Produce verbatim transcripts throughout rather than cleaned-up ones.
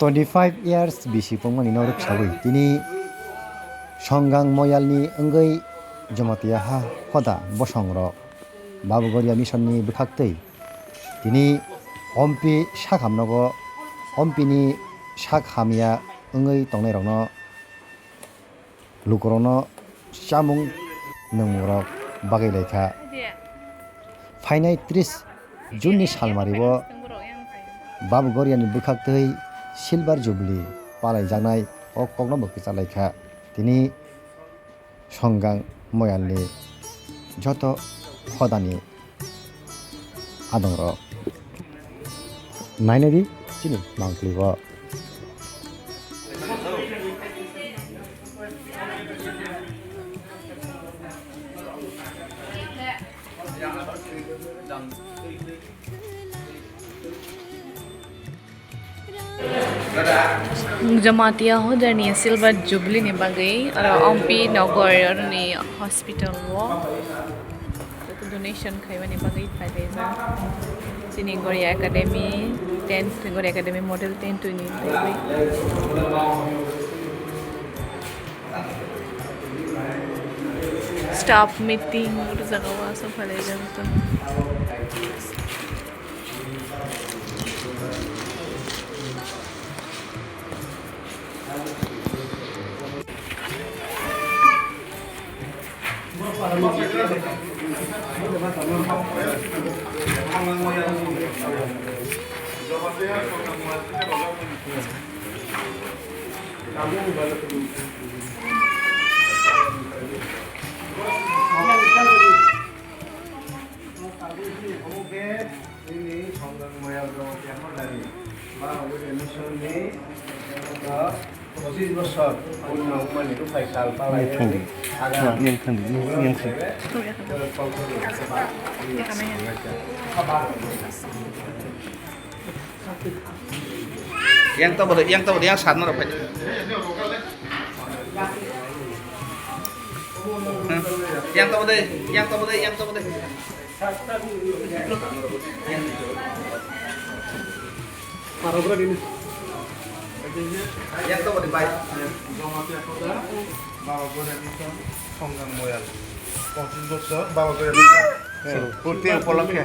Twenty five years bisi pungmani no rwksawi tini Songgang Moyalni wngwi Jamatia ha hoda bosongrok Babu Goria Mission ni bwkhaktwi tini Ompi sak hamnogo, Ompini sak hamya wngwi tongnairokno lukurokno chamung nungmungrok bagwi laikha. Phainai tris June ni salmario Babu Goriani bwkhaktwi Silver Jubilee palaijaknai o kokno bo kwchalaikha. Tini Songgang Moyalni joto hodani adongrok nainadi chini mangpili o. Jamatia hodani Silver Jubilee ni bagwi oro Ompi Nogor oroni hospital o donation khaimani bagwi phaikhaijak. Chini Goria Academy tent, Goria Academy model tent ni bagwi. Staff meeting oro jaga o aswk phaijak. Nini Songgang Moyal Jamatia Hodani, ba Hogori Mission ni, ah, pochis bosor purno wngmani bwkhai sal palai. Yang thangdi, yang thangdi, yang thangdi. Yang to bode, yang to bode, yang sarno rok phai. Yang to bode, yang to bode, yang to bode. Yang to bode, bai. Jamatia Hoda, Baba Goria Mission, Songgang Moyal. Pochis bosor, Baba Goria Mission. Purti upolokhe.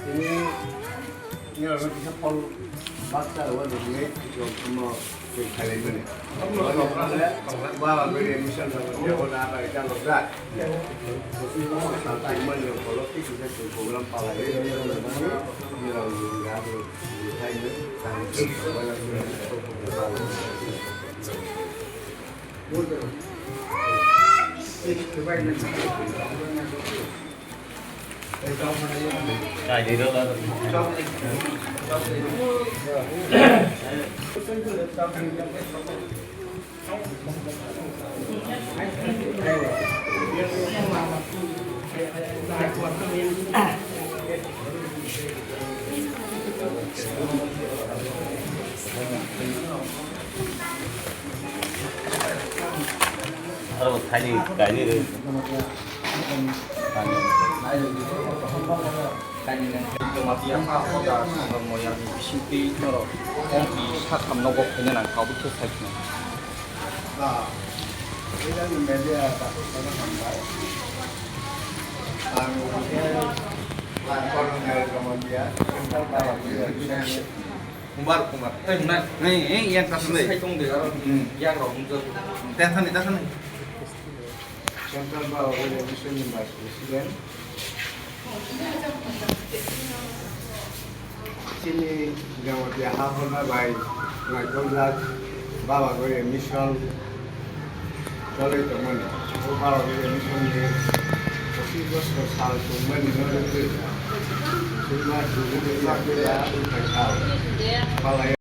Tini nirok no kisa phol baksa rwbaini bagwi jotono twi khlaimani. Baba bai admission rwbaini bagwi da bai da lobjak. Sal twi mani rok bolok twi kisa twi program palaiwi nirok ni bagwi nirok ni bagwi thaino tang. Aro thani kaini re. Jamatia ha hoda Songgang Moyalni bisingtwi norok Ompi sakhamno bo khaina nang kha, obo khe sai khna. Ah, media dakhwk khaina hambai. Ang hwnkhe Colonel Jamatia, Central Power Reservation. Kumar, Kumar. Eh, na, eh, eh, yang kasih sai tong de, aro, hmm, yang rok, hmm. Tethani, tethani. Central Power Reservation ni Vice President. Chini Jamotia ha horna bai naitoljak baba gori mission cholwi tongmani. O baba gori mission ni pochis bosor sal tongmani no rwgwi chwngma tubui ya ya uthai sal palai.